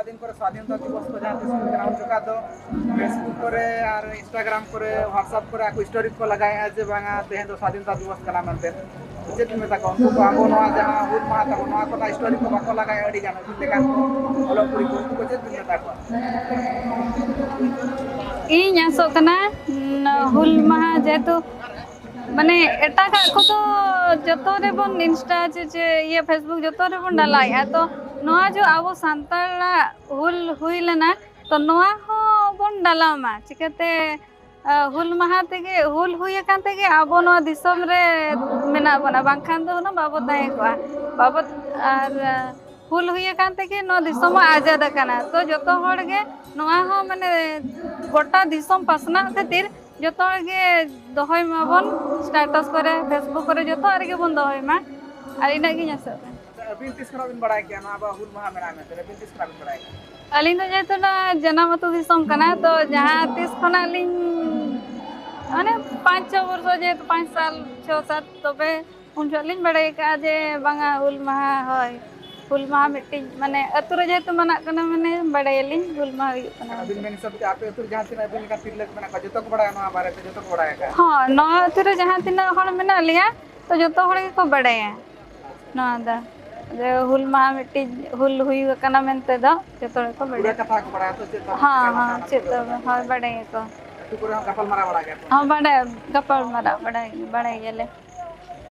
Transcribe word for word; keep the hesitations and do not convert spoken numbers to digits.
ᱫᱤᱱ ᱠᱚᱨᱮ ᱥᱟᱫᱷᱤᱱᱚᱛᱟ ᱫᱤᱵᱚᱥ ᱠᱚ ᱡᱟᱦᱟᱸ ᱛᱤᱥ ᱦᱩᱭᱩᱜ ᱠᱟᱱᱟ, ᱩᱱ ᱡᱚᱠᱷᱟᱜ ᱫᱚ Facebook ᱠᱚᱨᱮ ᱟᱨ Instagram ᱠᱚᱨᱮ, WhatsApp ᱠᱚᱨᱮ ᱟᱠᱚ ᱥᱴᱳᱨᱤ ᱠᱚ ᱞᱟᱜᱟᱣᱮᱫᱼᱟ ᱡᱮ ᱵᱟᱝᱟ ᱛᱮᱦᱮᱧ ᱫᱚ ᱥᱟᱫᱷᱤᱱᱚᱛᱟ ᱫᱤᱵᱚᱥ ᱠᱟᱱᱟ ᱢᱮᱱᱛᱮ᱾ ᱪᱮᱫ ᱵᱤᱱ ᱢᱮᱛᱟ ᱠᱚᱣᱟ ᱩᱱᱠᱩ ᱠᱚ, ᱟᱵᱚ ᱱᱚᱣᱟ ᱡᱟᱦᱟᱸ ᱦᱩᱞ ᱢᱟᱦᱟ ᱛᱟᱵᱚ, ᱱᱚᱣᱟ ᱠᱚᱨᱮᱱᱟᱜ ᱥᱴᱳᱨᱤ ᱠᱚ ᱵᱟᱠᱚ ᱞᱟᱜᱟᱣᱮᱫᱼᱟ ᱟᱹᱰᱤ ᱜᱟᱱ ᱟᱹᱵᱤᱱ ᱞᱮᱠᱟᱱ ᱚᱞᱚᱜ ᱠᱩᱲᱤ ᱠᱚ, ᱩᱱᱠᱩ ᱠᱚ ᱪᱮᱫ ᱵᱤᱱ ᱢᱮᱛᱟ ᱠᱚᱣᱟ? ᱤᱧ ᱟᱥᱚᱜ ᱠᱟᱱᱟ ᱦᱩᱞ ᱢᱟᱦᱟ ᱡᱮᱦᱮᱛᱩ ᱢᱟᱱᱮ ᱮᱴᱟᱜᱟᱜ ᱠᱚᱫᱚ ᱡᱚᱛᱚ ᱨᱮᱵᱚᱱ ᱤᱱᱥᱴᱟ ᱪᱮ ᱪᱮ ᱤᱭᱟᱹ ᱯᱷᱮᱥᱵᱩᱠ ᱡᱚᱛᱚ ᱨᱮᱵᱚᱱ ᱰᱟᱞᱟᱣᱮᱫᱼᱟ, ᱛᱚ ᱱᱚᱣᱟ ᱡᱮ ᱟᱵᱚ ᱥᱟᱱᱛᱟᱲᱟᱜ ᱦᱩᱞ ᱦᱩᱭ ᱞᱮᱱᱟ, ᱛᱚ ᱱᱚᱣᱟ ᱦᱚᱸ ᱵᱚᱱ ᱰᱟᱞᱟᱣ ᱢᱟ᱾ ᱪᱤᱠᱟᱹᱛᱮ ᱦᱩᱞ ᱢᱟᱦᱟ ᱛᱮᱜᱮ, ᱦᱩᱞ ᱦᱩᱭ ᱟᱠᱟᱱ ᱛᱮᱜᱮ ᱟᱵᱚ ᱱᱚᱣᱟ ᱫᱤᱥᱚᱢ ᱨᱮ ᱢᱮᱱᱟᱜ ᱵᱚᱱᱟ, ᱵᱟᱝᱠᱷᱟᱱ ᱫᱚ ᱦᱩᱱᱟᱹᱝ ᱵᱟᱵᱚ ᱛᱟᱦᱮᱸ ᱠᱚᱜᱼᱟ᱾ ᱵᱟᱵᱚ ᱟᱨ ᱦᱩᱞ ᱦᱩᱭ ᱟᱠᱟᱱ ᱛᱮᱜᱮ ᱱᱚᱣᱟ ᱫᱤᱥᱚᱢ ᱢᱟ ᱟᱡᱟᱫ ᱟᱠᱟᱱᱟ᱾ ᱛᱚ ᱡᱚᱛᱚ ᱦᱚᱲ ᱜᱮ ᱱᱚᱣᱟ ᱦᱚᱸ ᱢᱟᱱᱮ ᱜᱚᱴᱟ ᱫᱤᱥᱚᱢ ᱯᱟᱥᱱᱟᱜ ᱠᱷᱟᱹᱛᱤᱨ ᱡᱚᱛᱚ ᱦᱚᱲ ᱜᱮ ᱫᱚᱦᱚᱭ ᱢᱟᱵᱚᱱ, ᱥᱴᱮᱴᱟᱥ ᱠᱚᱨᱮ, ᱯᱷᱮᱥᱵᱩᱠ ᱠᱚᱨᱮ, ᱡᱚᱛᱚ ᱨᱮᱜᱮ ᱵᱚᱱ ᱫᱚᱦᱚᱭ ᱢᱟ᱾ ᱟᱨ ᱤᱱᱟᱹᱜ ᱜᱤᱧ ᱟᱥᱚᱜ ᱠᱟᱱᱟ᱾ ᱟᱹᱵᱤᱱ ᱛᱤᱥ ᱠᱷᱚᱱᱟᱜ ᱵᱤᱱ ᱵᱟᱲᱟᱭ ᱠᱮᱜᱼᱟ ᱱᱚᱣᱟ ᱟᱵᱚᱣᱟᱜ ᱦᱩᱞ ᱢᱟᱦᱟ ᱢᱮᱱᱟᱜᱼᱟ ᱢᱮᱱᱛᱮ? ᱟᱹᱵᱤᱱ ᱛᱤᱥ ᱠᱷᱚᱱᱟᱜ ᱵᱤᱱ ᱵᱟᱲᱟᱭ ᱠᱮᱜᱼᱟ? ᱟᱹᱞᱤᱧ ᱫᱚ ᱡᱮᱦᱮᱛᱩ ᱱᱚᱣᱟ ᱡᱟᱱᱟᱢ ᱟᱹᱛᱩ ᱫᱤᱥᱚᱢ ᱠᱟᱱᱟ, ᱛᱚ ᱡᱟᱦᱟᱸ ᱛᱤᱥ ᱠᱷᱚᱱᱟᱜ ᱞᱤᱧ ᱢᱟᱱᱮ ᱯᱟᱸᱪ ᱪᱷᱚ ᱵᱚᱨᱥᱚ, ᱡᱮᱦᱮᱛᱩ ᱯᱟᱸᱪ ᱥᱟᱞ ᱪᱷᱚ ᱥᱟᱛ, ᱛᱚᱵᱮ ᱩᱱ ᱡᱚᱦᱚᱜ ᱞᱤᱧ ᱵᱟᱲᱟᱭ ᱟᱠᱟᱫᱼᱟ ᱡᱮ ᱵᱟᱝᱟ ᱦᱩᱞ ᱢᱟᱦᱟ, ᱦᱳᱭ, ᱦᱩᱞ ᱢᱟᱦᱟ ᱢᱤᱫᱴᱤᱡ ᱢᱟᱱᱮ ᱟᱹᱛᱩ ᱨᱮ ᱡᱮᱦᱮᱛᱩ ᱢᱟᱱᱟᱜ ᱠᱟᱱᱟ, ᱢᱟᱱᱮ ᱵᱟᱲᱟᱭᱟᱞᱤᱧ ᱦᱩᱞ ᱢᱟᱦᱟ ᱦᱩᱭᱩᱜ ᱠᱟᱱᱟ᱾ ᱟᱹᱵᱤᱱ ᱢᱮᱱ ᱦᱤᱥᱟᱹᱵ ᱛᱮ ᱟᱯᱮ ᱟᱹᱛᱩ ᱨᱮ ᱡᱟᱦᱟᱸ ᱛᱤᱱᱟᱹᱜ ᱟᱹᱵᱤᱱ ᱞᱮᱠᱟ ᱛᱤᱨᱞᱟᱹ ᱠᱚ ᱢᱮᱱᱟᱜ ᱠᱚᱣᱟ ᱡᱚᱛᱚ ᱠᱚ ᱵᱟᱲᱟᱭᱟ ᱱᱚᱣᱟ ᱵᱟᱨᱮᱛᱮ, ᱡᱚᱛᱚ ᱠᱚ ᱵᱟᱲᱟᱭ ᱟᱠᱟᱫᱼᱟ? ᱦᱚᱸ, ᱱᱚᱣᱟ ᱟᱹᱛᱩ ᱨᱮ ᱡᱟᱦᱟᱸ ᱛᱤᱱᱟᱹᱜ ᱦᱚᱲ ᱢᱮᱱᱟᱜ ᱞᱮᱭᱟ, ᱛᱚ ᱡᱚᱛᱚ ᱦᱚᱲ ᱜᱮᱠᱚ ᱵᱟᱲᱟᱭᱟ ᱱᱚᱣᱟ ᱫᱚ, ᱡᱮ ᱦᱩᱞ ᱢᱟᱦᱟ ᱢᱤᱫᱴᱤᱡ ᱦᱩᱞ ᱦᱩᱭ ᱟᱠᱟᱱᱟ ᱢᱮᱱᱛᱮ ᱫᱚ ᱡᱚᱛᱚ ᱦᱚᱲ ᱜᱮᱠᱚ ᱯᱩᱨᱟᱹ ᱵᱟᱲᱟᱭᱟ᱾ ᱠᱟᱛᱷᱟ ᱠᱚ ᱵᱟᱲᱟᱭᱟ ᱛᱚ, ᱪᱮᱫ ᱫᱚ ᱦᱚᱸ, ᱪᱤᱠᱟᱹ ᱦᱚᱸ, ᱞᱮᱱᱟ, ᱪᱮᱫ ᱯᱩᱨᱟᱹ ᱫᱚ, ᱠᱟᱛᱷᱟ ᱠᱚ ᱦᱳᱭ, ᱵᱟᱲᱟᱭᱟ᱾ ᱵᱟᱲᱟᱭᱟᱠᱚ᱾ ᱟᱹᱛᱩ ᱠᱚᱨᱮ ᱦᱚᱸ ᱜᱟᱯᱟᱞ ᱢᱟᱨᱟᱣ ᱵᱟᱲᱟ ᱜᱮᱭᱟ ᱯᱮ? ᱦᱚᱸ, ᱵᱟᱲᱟᱭ, ᱜᱟᱯᱟᱞ ᱢᱟᱨᱟᱣ ᱵᱟᱲᱟᱭ, ᱵᱟᱲᱟᱭ ᱜᱮᱭᱟᱞᱮ᱾